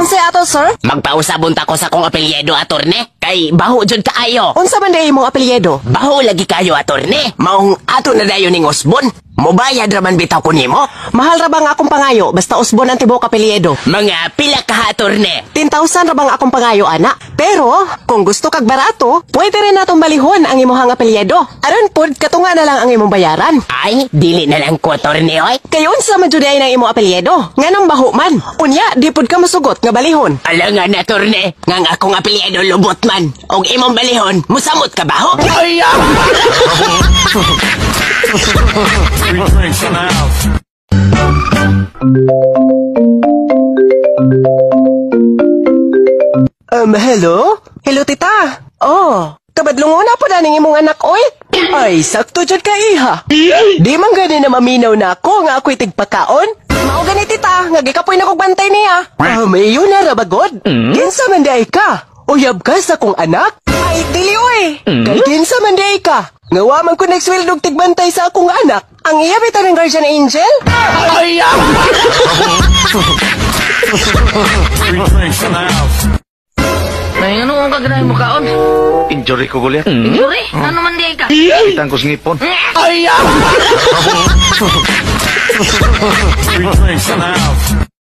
Unsay ato, sir? Magpausabon ta ko sa akong apelyido, atorne. Kay baho jud kaayo. Unsa man diay imong apelyido? Baho lagi kayo, atorne. Maong ato na dayon ning usbon. Mobayad raman bitaw ko nimo. Mahal ra bang akong pangayo basta usbon ang tibuok apelyido? Mga pila ka, atorne? 10,000 ra bang akong pangayo, ana? Pero, kung gusto kag barato, pwede rin natong balihon ang imuhang apelyido. Aron pod, katunga na lang ang imong bayaran. Ay, dili na lang ko, atorne, oy. Kay unsa man jud ay nang imong apelyido? Nganong baho man? Unya, di pod ka masugot nga balihon. Alangan, atorne, ngang akong apelyido lubot man. Og imong balihon, musamot ka baho. Three drinks in the house. Hello? Hello, tita. Oh, kabadlungon na po na ning imong anak, oy. Ay, sakto jud ka, iha. Di man gani na maminaw na ako nga ako'y tigpakaon. Mao gani, tita, nga gikapoy na kog bantay niya. Ah, may iyo na rabagod. Kinsa man di ay ka? Uyab ka sa kong anak? Ay, dili oy. Kay kinsa man di ay ka? Nga wa man ko nagsweldo og tigbantay sa akong anak. Ang iya bitaw ng guardian angel? Three drinks in the house. Ay, ano ang kaganahin mo kaon? Injury ko, Goliath. Injury? Ano man di ka? Kitang ko sa ngipon. Three drinks in the house.